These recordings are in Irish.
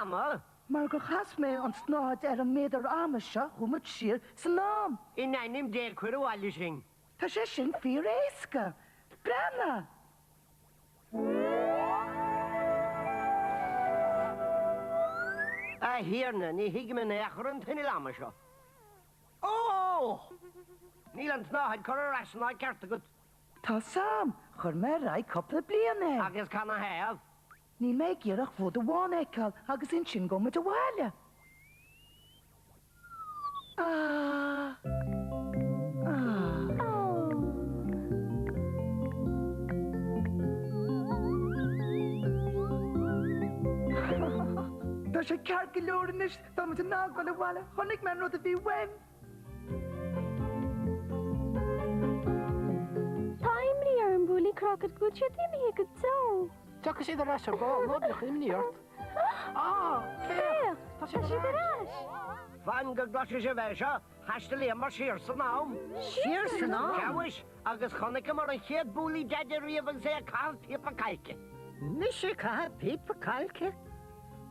Ama? Mar gur chas mé an tsnáthaid ar an méadar ama seo chuaigh muid siar san am. In ainm Dé cuir abhaile sinn. Tá sé sin fíor éasca. Breathnaigh! A Thiarna, ní thuigim in aon chor an t-inneall ama seo. Ó! Níl an tsnáthaid curtha ar ais san áit ceart agat. Tá 's a'm, chuir mé ar aghaidh cúpla bliain é. Agus canathaobh? Níl mé ag iarraidh ach rud amháin a fheiceáil agus ansin gabhfaidh muid abhaile. Ah. Ah. Oh. Tá sé ceart go leor anois, tá muid in ann dul abhaile, chonaic mé an rud a bhí uaim. Tá imní orm, Booley Crockett, go bhfuil siad imithe go deo. Tiocfaidh siad ar ais ar ball, ná bíodh imní ort. Ah! Féach! Tá siad ar ais! Fan go gcloisfidh sibh é seo, thaistealaíomar siar san am. Siar san am? Sea mhuis, agus chonaiceamar an chéad Booley Deaide riamh agus é ag caitheamh píopa cailce. Mise ag caitheamh píopa cailce?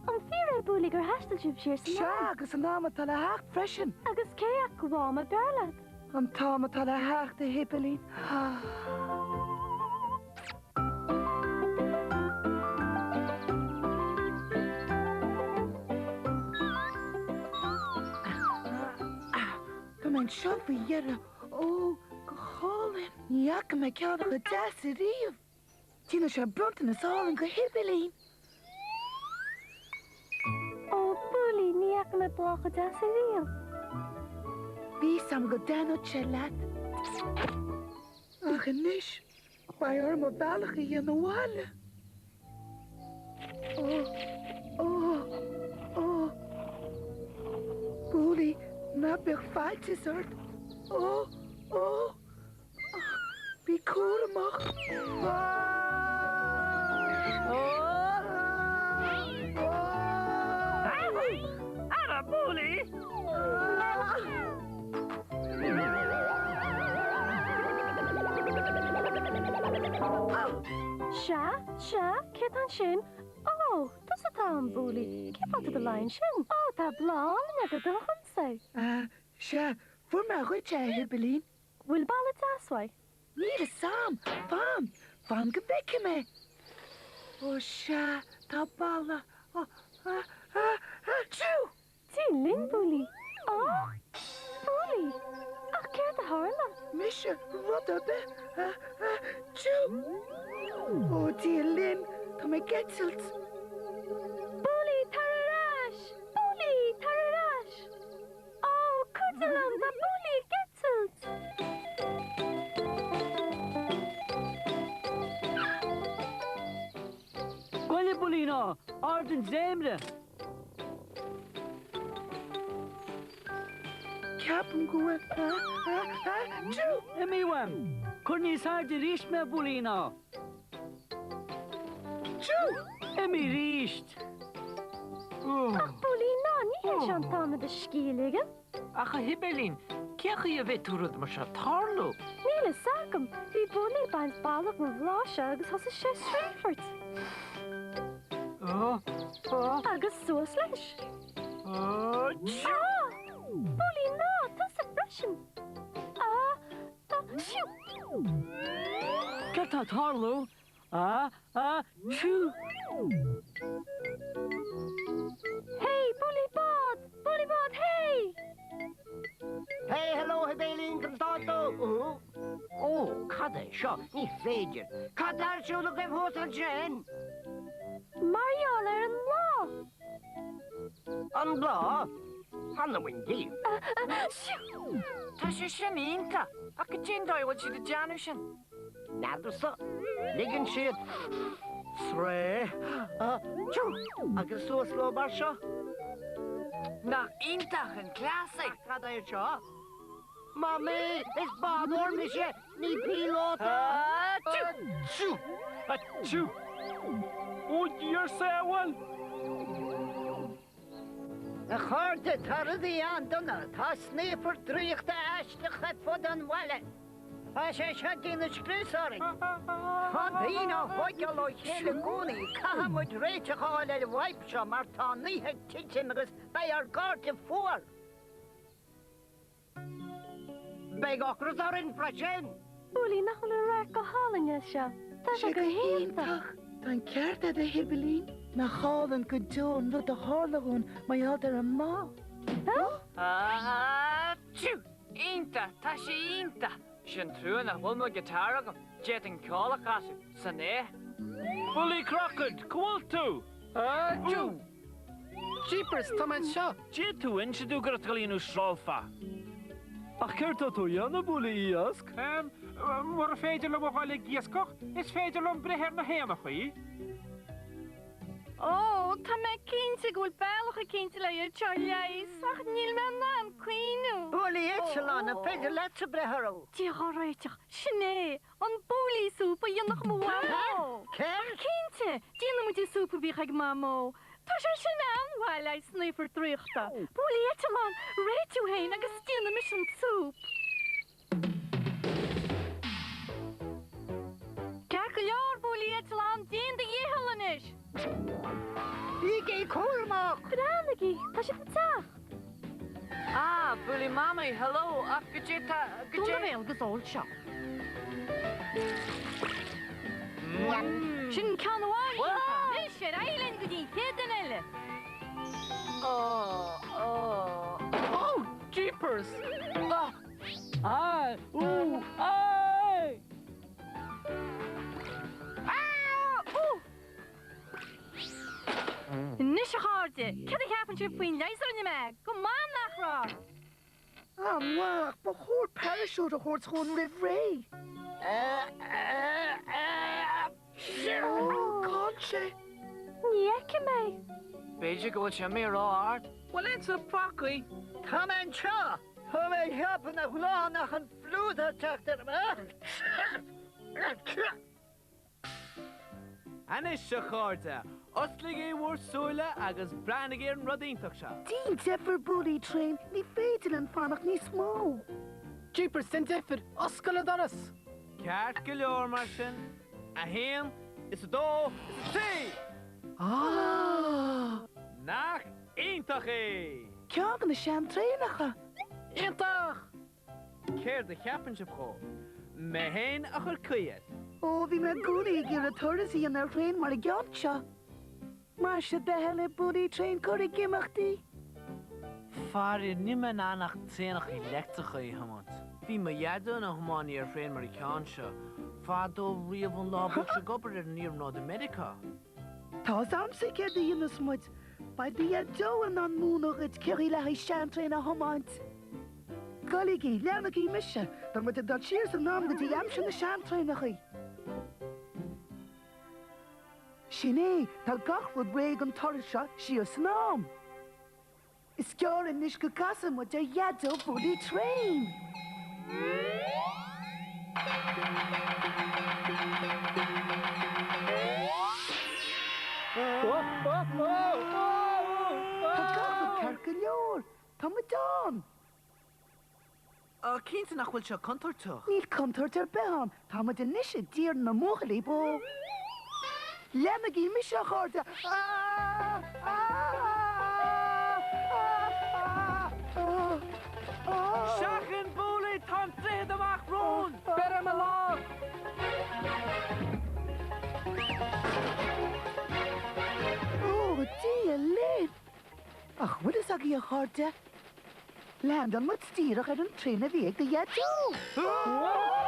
An fíor é, Booley, gur thaistil sibh siar san am? Sea, agus san am atá le theacht freisin. Agus cé acu am ab fhearr leat? An t-am atá le theacht, a Shibilín. Tá mé anseo faoi dheireadh. Ó, go hálainn. Ní fhaca mé ceann chomh deas ariamh. Déanfaidh sé bronntanas álainn do Shibilín. Ó, Booley, ní fhaca mé bláth chomh deas ariamh. Bhí 'fhios a'm go dtaitneodh sé leat. Ach anois, beidh orm mo bhealach a dhéanamh abhaile. Ó, ó, ó. Booley, ná bíodh faitíos ort. Ó, ó. Bí cúramach. Ara, Booley! Sea, sea, cé tá ansin? Ó, tusa atá ann, Booley. Cén fáth tá do leigh ansin? Ó, tá bláth álainn agat, an dhomsa é? Sea, fuair mé dhuit é, a Shibilín. Bhfuil boladh deas uaidh? Níl 'fhios a'm. Fan! Fan go bhfeicfidh mé. Ó sea, tá boladh. Ó, a, a, aitiú! Dia linn, Booley. Á! Booley! Ach céard a tharla? Mise, rud ar bith. A, aitiú! Ó, Dia linn, tá mé ag eitilt. Booley, tar ar ais! Booley, tar ar ais! Ó, cuidigh liom, tá Booley ag eitilt! Gabh i leith, a Bhooley ná, ard an dréimire! Ceapaim go bhfuil, a, a, aitiú! Imigh uaim! Cuir níos airde arís mé, a Bhooley ná. Aitiú! Imigh arís! Ach Booley ná, ní hé seo an t-am le do scíth a ligean. Ach a Shibilín, cén chaoi a bhféadfadh rud mar seo tarlú? Níl fhios agam. Bhí Booley ag baint boladh den bhláth seo agus thosaigh sé ag sraothfairt. Agus suas leis. Ah! Booley ná, tusa freisin! Ah! Ah! Siú! Céard tá ag tarlú? Ah! Ah! Siú! Hey, Booley Bád! Booley Bád, hey! Hey, hello, Shibéilín, conas tá tú? Ó, ó, cad é seo? Ní féidir. Cad tá ar siúl agaibh thuas ansin? Mar gheall ar an mbláth. An bláth? Fan a Wendy. Ah, ah, siú! Tá sé sin iontach! Ach cad é an dóigh a bhfuil siad ag déanamh sin? N'fheadarsa. Ligeann siad sraoth, aitiú, agus suas leo mar seo. Nach iontach an cleas é? Ach cad é seo? Mamaí, is bádóir mise, ní píolóta! Aitiú! Aitiú! Ó Dhia ár sábháil! A chairde, tá rudaí an-dona. Tá snaofairt draíochta aisteach ar fud an bhaile. Tá sé seo ag déanamh scrios orainn. Tá daoine á thóigeáil ó chéile i gcónaí. Caithfidh muid réiteach a fháil ar an bhfadhb seo mar tá an oíche ag titim agus beidh ár gcairde fuar. Beidh ocras orainn freisin. Bullaí, nach bhfuil an radharc go hálainn as seo? Tá sé go hiontach. Tá an ceart agat, a Shibilín. Nach álainn go deo an rud a tharla dhúinn mar gheall ar an mbá. Aitiú! Iontach! Tá sé iontach! Sin trua nach bhfuil mo guitar agam. D'fhéadfainn ceol a chasadh san oíche. Bullaí Crochaid, cá bhfuil tú? Aitiú! Jeepers, tá mé anseo! D'fhéadfadh tú inse domh go raibh tú ag dul a dhéanamh srallfa. Ach céard tá tú a dhéanamh, Bullaí Iasc? Mura féidir liom a dhul ag iascach, is féidir liom breith ar na héanachaí. Ó, tá mé cinnte go bhfuil bealach eicínt le iad seo a leigheas, ach níl mé in ann cuimhniú. Bullaí Eitleán, an féidir leatsa breith orthu? Dia dhár réiteach, sin é! An Bullaí Soup a dhéanfadh mo mhamó! Céard? Cinnte! Déanfaidh muid an súp a bhíodh ag Mamó. Tá sé sin an-mhaith le haghaidh snaofar draíochta. Bullaí Eitleán, réitigh tú féin agus déanfaidh mise an súp. Ceart go leor, Bullaí Eitleán, déan do dhícheall anois! Bígí cúramach! Breathnaigí, tá siad ag teacht! Ah, Bullaí Mamaí, hello, ach goidé tá, Dún goidé. do bhéal agus ól seo. Sin ceann amháin déanta. Anois ar aghaidh linn go dtí an chéad duine eile. Oh, oh. Oh, jeepers! Ah! Ah! Ooh! Ay! Ah! Ooh! Anois a chairde, céard a cheapann sibh faoin leigheas a rinne mé? Go maith, nach raibh? An-mhaith, ach ba chóir paraisiút a thabhairt dhúinn roimh ré. Ó, cá bhfuil sé? Ní fheicim é. B'fhéidir go bhfuil sé imithe ró-ard. Bhfuil aon fágtha? Tá mé anseo! Tá mé ag ceapadh nach bhfuil ann ach an fliú atá ag teacht orm. Anois, a chairde, osclaígí bhur súile agus breathnaigí ar an rud iontach seo. Déan deifir, Bullaí Traein, ní féidir linn fanacht níos mó. Jeepers, déan deifir, oscail an doras! Ceart go leor mar sin, a haon, is a dó, is a trí! Ah! Nach iontach é! Ceann de na seantraenacha! Iontach! Céard a cheapann sibh dhó? Mé féin a chuir caoi air. Ó, bhí mé i gcónaí ag iarraidh turas a dhéanamh ar thraein mar an gceann seo. Maise do thoil é, Bullaí Traein, cuir ag imeacht í. Faraor, níl mé in ann ach traenacha leictreacha a thiomáint. Bhí mo dhaideo ina thiománaí ar thraein mar an ceann seo, fadó riamh an lá bhíodh sé ag obair ar an iarnród i Meiriceá. Tá 'fhios a'msa céard a dhéanfas muid. Beidh do dhaideo in ann múineadh dhuit cén chaoi le haghaidh seantraein a thiomáint. Gabhaigí, leanaigí mise. Tá muid ag dul siar san am go dtí aimsir na seantraenachaí. Sin é, tá gach rud réidh don turas seo siar san am. Is gearr anois go gcasfaidh muid ar Dhaideo Bullaí Traein! Tá gach rud ceart go leor. Tá muid ann! Cinnte nach bhfuil seo contúirteach? Níl contúirt ar bith ann. Tá muid anois i dtír na mbuachaillí bó. Leanaigí mise, a chairde! Seachain Bullaí, tá an droichead amach romhainn! Beir ar mo lámh! Ó, Dia linn! Ach bhfuil fhios agaibh, a chairde? Leaindeáil muid díreach ar an traein a bhí ag do dhaideo!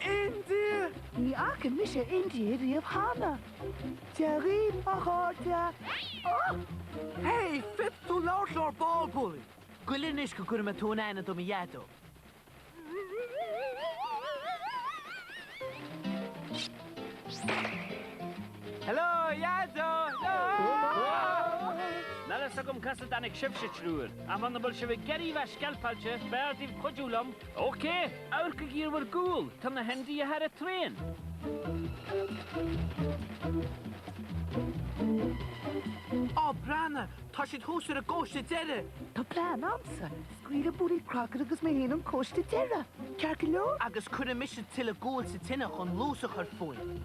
India! Ní fhaca mise India riamh cheana. Dia dhaoibh, a chairde! Hey, féadfaidh tú labhairt leo ar ball, Bullaí! Goil anois go gcuirfidh mé tú in aithne do mo dhaideo. Hello, a Dhaideo! Níl fhios agam cá as a dtáinig sibhse triúr, ach muna bhfuil sibh ag iarraidh bheith sceilpeáilte, b'fhearr daoibh cuidiú liom. Ok, amharcaigí ar bhur gcúl, tá na hIndiaigh ar an traein! Á, breathnaigh! Tá siad thuas ar an gcóiste deiridh! Tá plean a'msa. Scaoilfidh Booley Crockett agus mé féin an cóiste deiridh. Ceart go leor? Agus cuirfidh mise tuilleadh guail sa tine chun luas a chur fúinn.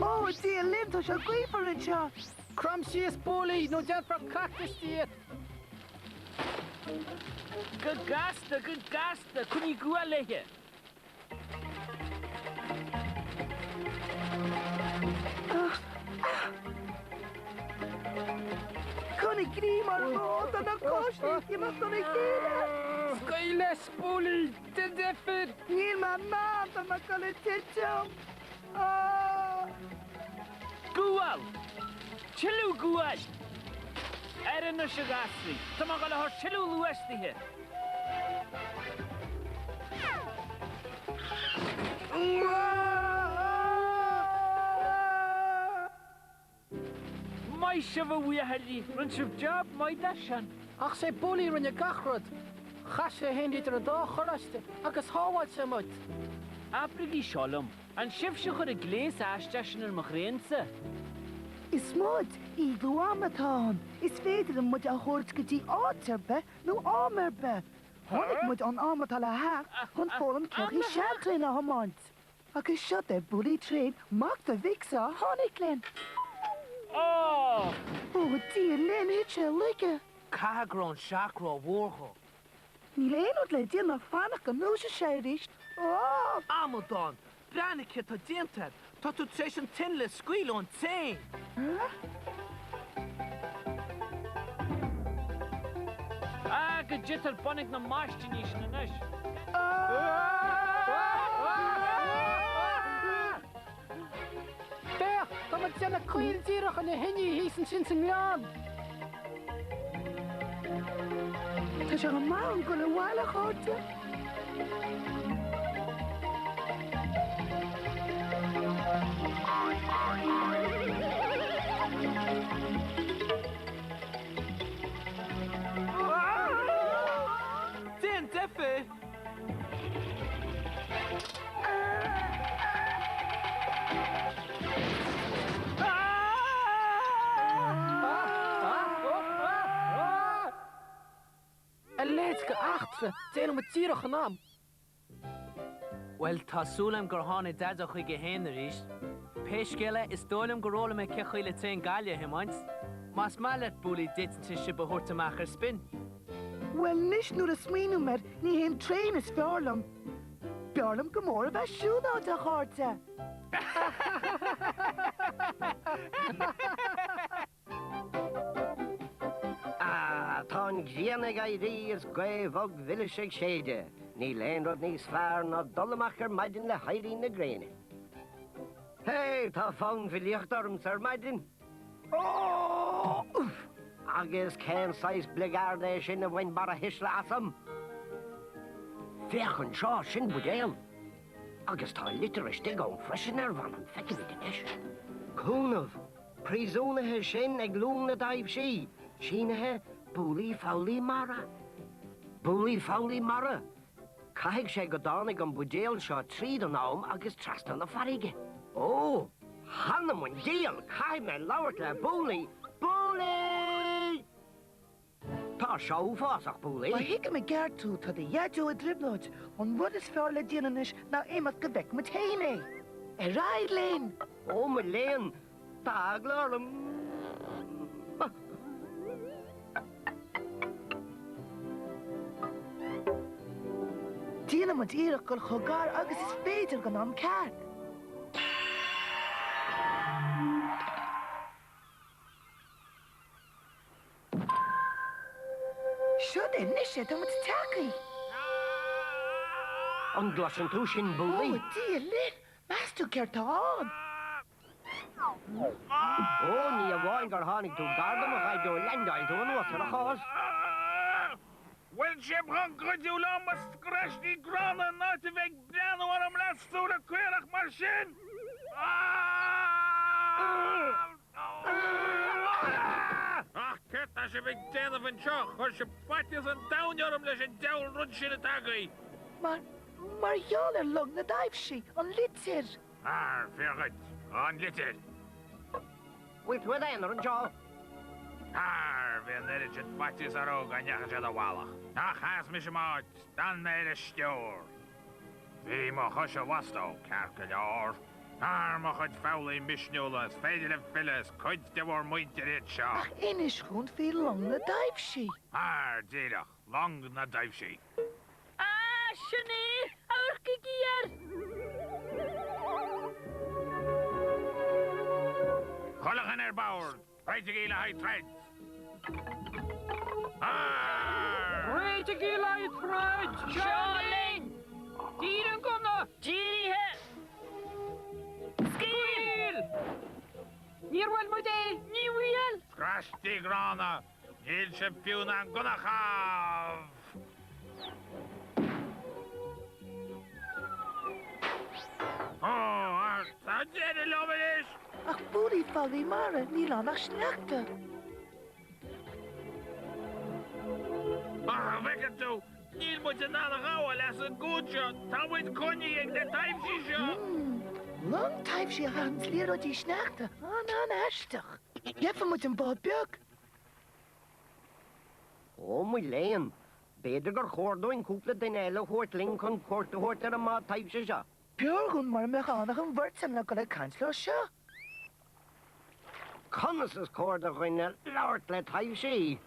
Ó, a Dhia linn, tá sé gaofar anseo! Crom síos, Booley, nó déanfar cactas díot! Go gasta, go gasta! Coinnigh gual léithe! Coinnigh greim orm, ó, tá na cóistí ag imeacht óna chéile! Scaoil leis, Booley! Déan deifir! Níl mé in ann, tá mé ag dul ag titim! Gual! Tuilleadh guail! Aire anois, a ghasraí, tá mé ag dul a thabhairt tuilleadh luais daoithe! Maith sibh, a bhuachaillí, rinne sibh jab maith de sin. Ach 'sé Booley a rinne gach rud. Chaith sé é féin idir an dá charráiste agus shábháil sé muid. Abraigí seo liom, an sibhse a chuir an gléas aisteach sin ar mo thraensa? Is muid, íglú ama atá ann. Is féidir linn muid a thabhairt go dtí áit ar bith nó am ar bith. Tháinig muid ón am atá le theacht chun foghlaim cén chaoi seantraein a thiomáint. Agus seo é Booley Train, mac do mhicse a tháinig linn. Ó! Ó, a Dhia linn, thit sé i laige. Caithfidh go raibh an seac rómhór dhó. Níl aon rud le déanamh ach fanacht go ndúiseoidh sé arís. Ó! Amadán! Breathnaigh céard tá déanta agat! Tá tú tar éis an t-inneall a scaoileadh ón traein! Ah, go dtitear bonnaigh na maistíní sin anois! Féach, tá muid ag déanamh caol díreach ar na hinní thíos ansin sa ngleann! Tá sé go maith agam dul abhaile, a chairde. Déan deifir! A leithéid de eachtra, déanann muid díreach in am. Bhuel, tá súil agam gur tháinig Daideo chuige féin arís. Pé scéal é, is dóigh liom gur fhoghlaim mé cén chaoi le traein gaile a thiomáint. Más maith leat, Booley, d'fhéadfainnse sibh a thabhairt amach ar spin. Bhuel, anois nuair a smaoiním air, ní hé an traein is fearr liom. B'fhearr liom go mór a bheith ag siúlóid, a chairde. Ah, tá an ghrian ag éirí is gaoth bhog mhilis ag séideadh. Níl aon rud níos fearr ná dul amach ar maidin le héirí na gréine. Hé, tá fonn filíochta ormsa ar maidin. Ó! Uff! Agus cén saghas bligeard é sin a bhain barrathuisle asam? Féach anseo, sin buidéal. Agus tá litir istigh ann freisin ar mh'anam, feicfimid anois. Cúnamh! Príosúnaithe sinn ag Lún na dTaibhsí! Sínithe, Booley Foghlaí Mara. Booley Foghlaí Mara! Caithfidh sé go dtáinig an buidéal seo tríd an am agus trasna na farraige. Ó! Th'anam 'on diabhal, caithfidh mé labhairt le Booley! Booley! Tá seo uafásach, Booley. Má thuigim i gceart tú, tá do dhaideo i dtrioblóid. An rud is fearr le déanamh anois ná imeacht go bhfeicfidh muid féin é. Ar aghaidh linn! Ó, mo léan, tá eagla orm. Déanfaidh muid iarracht dul chomh gar agus is féidir don am ceart. Seo é anois é, tá muid tagtha. An gcloiseann tú sin, Booley? Ó, a Dhia linn! Meas tú céard tá ann? Ó, ní amháin gur tháinig tú gar dom, a Dhaideo, leaindeáil tú anuas ar a chos. Bhfuil sibh chun cuidiú liom, a scraistí gránna, in áit a bheith ag breathnú orm le súile caorach mar sin? Ach céard tá sibh ag déanamh anseo? Chuir sibh faitíos an domhain orm leis an diabhal rud sin atá agaibh! Mar. Mar gheall ar long na dtaibhsí, an litir. Arr, fíor dhuit, an litir. Bhfuil tú i d'aonar anseo? Arr, bhí an oiread sin faitíos orthu go ndeachaigh siad i bhfalach. Ach sheas mise i m'áit, d'fhan mé ar a stiúir. Bhí mo chois i bhfostú, ceart go leor. Arr, mo chuid foghlaí misniúla, is féidir libh filleadh, is cuid de bhur muintir iad seo. Ach inis dhúinn faoi long na dtaibhsí. Arr, díreach, long na dtaibhsí. Ah, sin é! Amharcaigí air! Chuile dhuine ar bord, réitigí le haghaidh troid! Arr! Réitigí le haghaidh troid! Seo linn! Dírigh an gunna! Dírithe! Scaoil! Níor bhuail muid é! Ní bhuail! Scraistí gránna! Níl sibh fiú in ann gunna a chaitheamh! Ó, tá deireadh liom anois! Ach Booley Foghlaí Mara, níl ann ach sneachta. Ach an bhfeiceann tú, níl muid in ann a ghabháil as an gcuan seo, tá muid coinnithe ag na taibhsí seo! Long taibhsí a chaitheanns liathróidí sneachta, an-an-aisteach. Gheobhaidh muid an bád beag. Ó, mo léan, b'fhéidir gur chóir dúinn cúpla duine eile a thabhairt linn chun cuairt a thabhairt ar an mbád taibhse seo. B'fhearr dhúinn mura mbeadh ann ach an bheirt againn le dul ag caint leo seo. Conas is cóir do dhuine labhairt le taibhsí?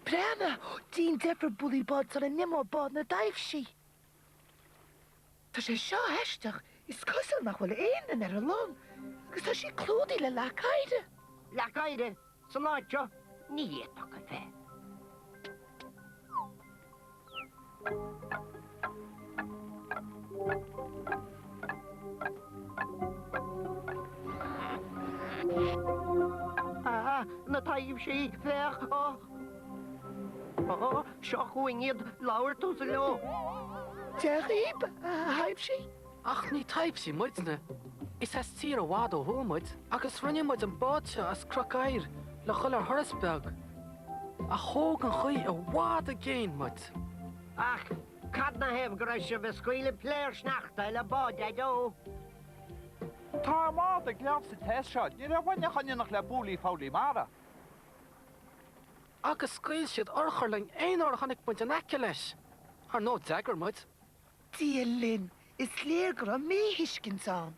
Breathnaigh! Déan deifir Booley Bád sula n-imeoidh bád na dtaibhsí. Tá sé seo aisteach, is cosúil nach bhfuil aon duine ar an long, agus tá sí clúdaithe le leac oighir. Leac oighir? San áit seo? Ní fhéadfadh a bheith. Ah, na taibhsí, féach, oh! Ó, seo chugainn iad, labhair tusa leo. Dia dhaoibh, a thaibhsí. Ach ní taibhsí muidne. Is as tír i bhfad ó thuaidh muid, agus rinne muid an bád seo as cnoc oighir le dhul ar thuras beag. Ach thóg an ghaoth i bhfad i gcéin muid. Ach cad 'na thaobh go raibh sibh ag scaoileadh pléar sneachta le bád Dhaideo? Tá ár mbád ag leamh sa taos seo, ní raibh uainn ach in éineacht le Booley Foghlaí Mara. Agus scaoil siad urchar linn aon uair a chonaic muid in aice leis. Ar ndóigh, d'fhreagair muid. Dia linn, is léir go raibh míthuiscint ann.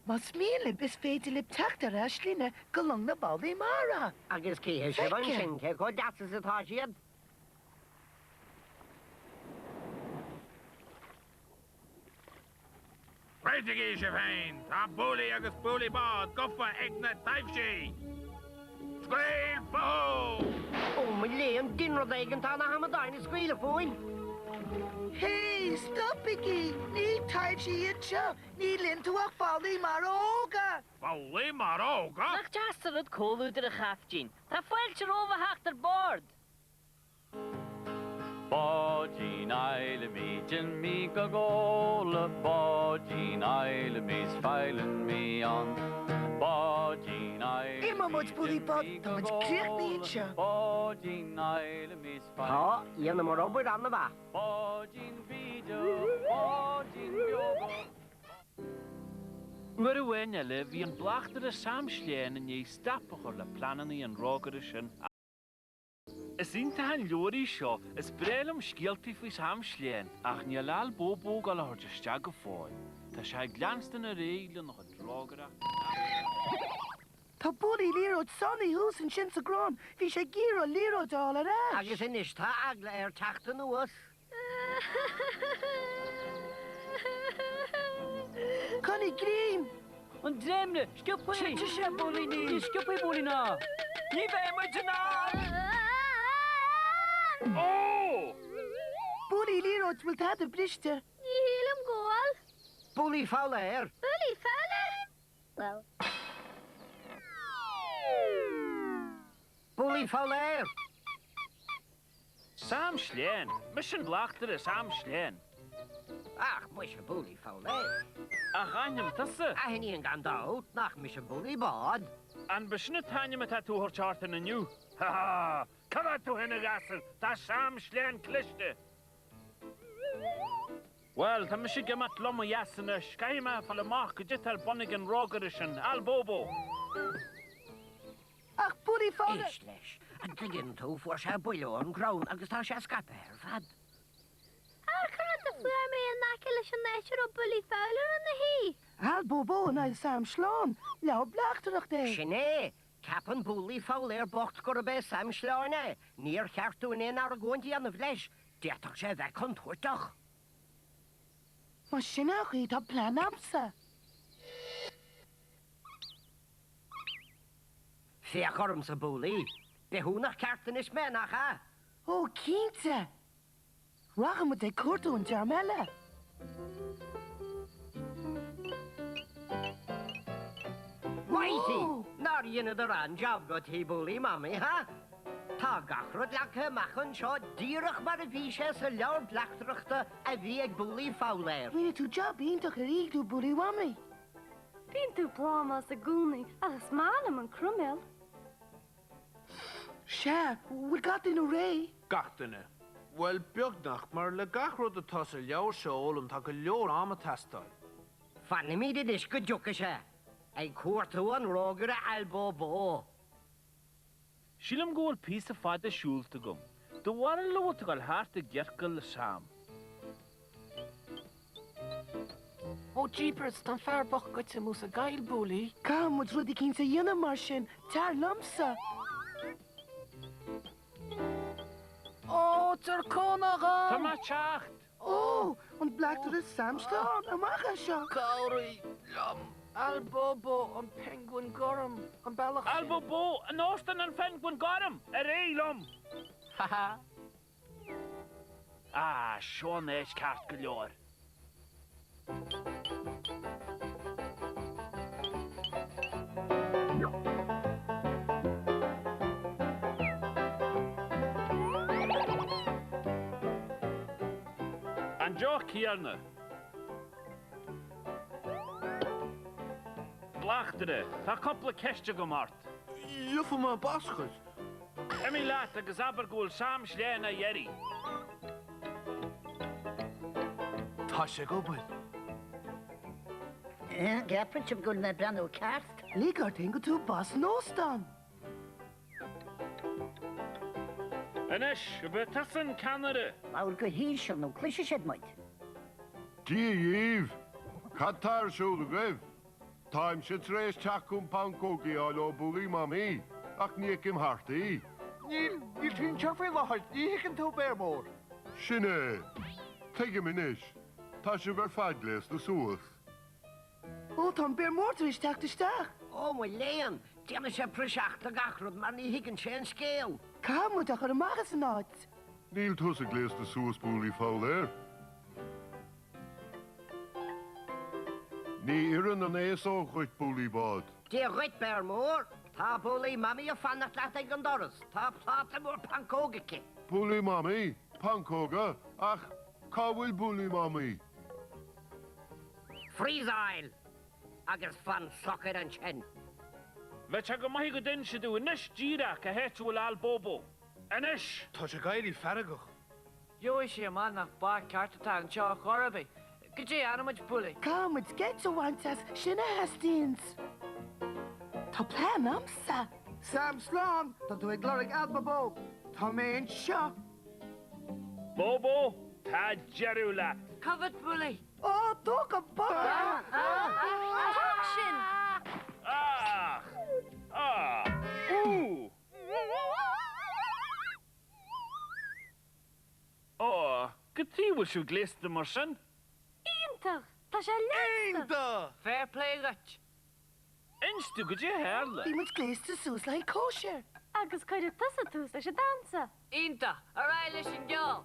Más mian libh, is féidir libh teacht ar ais linne go long na bhfoghlaí mara. Agus cífidh sibh ansin cé chomh deas is atá siad. Réitigí sibh féin! Tá Booley agus Booley Bád gofa ag na taibhsí! Scaoil fúthu! Ó mo léan, dein rud éigin, tá na hamadáin ag scaoileadh fúinn! Hé, stopaigí! Ní taibhsí iad seo! Níl iontu ach foghlaí mara óga! Foghlaí mara óga? Nach deas an rud comhluadar a chaiftín? Tá fáilte romhaibh a theacht ar bord! Báidín fheidhlimí d'imigh go Gabhla, Báidín fheidhlimí 's feidhlimí ann. Báidín fheidhlimí Imeoidh muid, Booley Bád, d'imigh tá go muid críochnaithe Gabhla, anseo. Báidín fheidhlimí 's Tá, feidhlimí dhéanamar obair an-mhaith. Báidín bídeach, báidín beoga. Uair amháin eile bhí an bleachtaire Sam Sléan i ndiaidh stop a chur le pleananna an rógaire sin a. Is iontach an leabhar í seo, is breá liom scéaltaí faoi Sam Sléan, ach níl Al Bóbó ag dul a thabhairt isteach go fóill. Tá sé ag leanstan ar aghaidh lena chuid rógaireachta Tá Booley liathróid sáinnithe thuas ansin sa gcrann. Bhí sé ag iarraidh a liathróid a fháil ar ais. Agus anois tá eagla air teacht anuas. Coinnigh greim! An dréimire, sciobtha! Titfidh sé, Búilíní! Ní sciobfaidh Búilí ná. Ní bheidh muid in ann! Ó! Booley liathróid, bhfuil tada briste? Ní shílim go bhfuil. Booley Foghlaer! Booley Foghlaer? Bhuel. Booley Foghlaer! Sam Sléan! Mise an bleachtaire Sam Sléan! Ach mise Booley Foghlaer. Ach ainm tusa? Aithníonn gan dabht nach mise Booley Bád. An b'shin an t-ainm atá tú a thabhairt ort inniu? Ha ha! Coimeád tú féin a ghasúir, tá Sam Sléan cliste! Bhuel, tá mise ag imeacht liom ó dheas anois. Caithfidh mé fáil amach goidé atá ar bun ag an rógaire sin, Al Bobo! Ach Booley Fowler! Éist leis. An dtuigeann tú, fuair sé buille ón gcrann agus tá sé scaipthe ar fad. Amharc an rud a fuair mé in aice leis an áit a raibh Booley Fowler ina shuí. Al Bobo in aghaidh Sam Sleán. Leabhar bleachtaireachta é. Sin é! Ceapann Booley Fowler bocht gurb é Sam Sleán é. Níor cheart dúinn aon argóint a dhéanamh leis. D'fhéadfadh sé a bheith contúirteach. Más sin é an chaoi, tá plean a'msa. Féach ormsa, Booley. Bithiúnach ceart anois mé, nach ea? Ó, cinnte! Rachaidh muid ag cuartú an dream eile. Matey! Nár dheineadar an-jab go tí Booley Mamaí, ha? Tá gach rud leagtha amach anseo díreach mar a bhí sé sa leabhar bleachtaireachta a bhí ag Booley Fowler. Rinne tú jab iontach ar ídiú Booley Mamaí. Bíonn tú plámás i gcónaí ach is maith liom an croiméal. Sea, bhfuil gach duine réidh? Gach duine? Bhuel, beagnach, mar le gach rud atá sa leabhar seo a fhoghlaim tá go leor ama ag teastáil. Fanfaimid anois go dtiocfaidh sé. Ag cuartú an rógaire Al Bobo. Sílim go bhfuil píosa fada siúlta agam. Do bharúil an bhfuil tú ag dul thart i gciorcal le Sam? Ó jeepers, tá an fear bocht goite amú sa gcoill, Booley. Caithfidh muid rud eicínt a dhéanamh mar sin, tar liomsa! Ó, tabhair cúnamh dhom! Tá mé ag teacht! Ó, an bleachtaire Sam Sleán, amach as seo! Cabhraigh liom! Al Bobo, an Pengwin Gorm, an bealach sin. Al Bobo, in Óstán an Phengwin Gorm! Ar aghaidh liom! Ha ha! Ah, seo an áit ceart go leor. An deoch céanna. Bleachtaire, tá cúpla ceist agam ort. Gheobhaidh mé bascadh. Imigh leat agus abair go bhfuil Sam Sleán á iarraidh. Tá sé ag obair. An gceapann sibh go bhfuil mé ag breathnú ceart? Lig ort féin go tú bos an óstán. Anois, ab é tusa an ceannaire? Labhair go híseal nó cloisfidh siad muid. Dia dhíbh! Cad tá ar siúl agaibh? Táimse tar éis teacht chun pancógaí a fháil ó Booley Mamaí, ach ní fheicim thart í. Níl, níl sí anseo faoi láthair, ní thuigeann tú, Béar Mór. Sin é! Tuigim anois. Tá sibh ar fad gléasta suas. Ó, tá an Béar Mór tar éis teacht isteach. Ó, mo léan! Déanann sé praiseach de gach rud mar ní thuigeann sé an scéal. Caithfidh muid a chur amach as an áit. Níl tusa gléasta suas, Booley Fowler. Ní oireann an fhéasóg dhuit, Booley Bád. Dia dhuit, Béar Mór. Tá Booley Mamaí ag fanacht leat ag an doras. Tá pláta mór pancóg aici. Booley Mamaí? Pancóga? Ach cá bhfuil Booley Mamaí? Freezeáil! Agus fan socair ansin. Bheadh sé go maith go d'inseofá dúinn anois díreach cá háit a bhfuil Al Bobo. Anois! Tá sé ag éirí feargach. Gheobhaidh sé amach nach bar ceart atá anseo ar chor ar bith. Goidé a dhéanfaidh muid, Booley? Caithfidh muid geit a bhaint as, sin a theastaíonns. Tá plean a'msa. Sam Sleán, tá tú ag lorg Al Bobo. Tá mé anseo. Bobo, tá deireadh leat. Cá bhfad, Booley? Ó, tóg an bata! Tóg sin! Ach! Ah! Ú! Ó, cad chuige a bhfuil sibh gléasta mar sin? Iontach! Tá sé leigheasta! Iontach! Fair play dhuit! Inis domh goidé a tharla. Bhí muid gléasta suas le haghaidh cóisir. Agus cuireadh tusa tús leis an damhsa. Iontach! Ar aghaidh leis an gceol!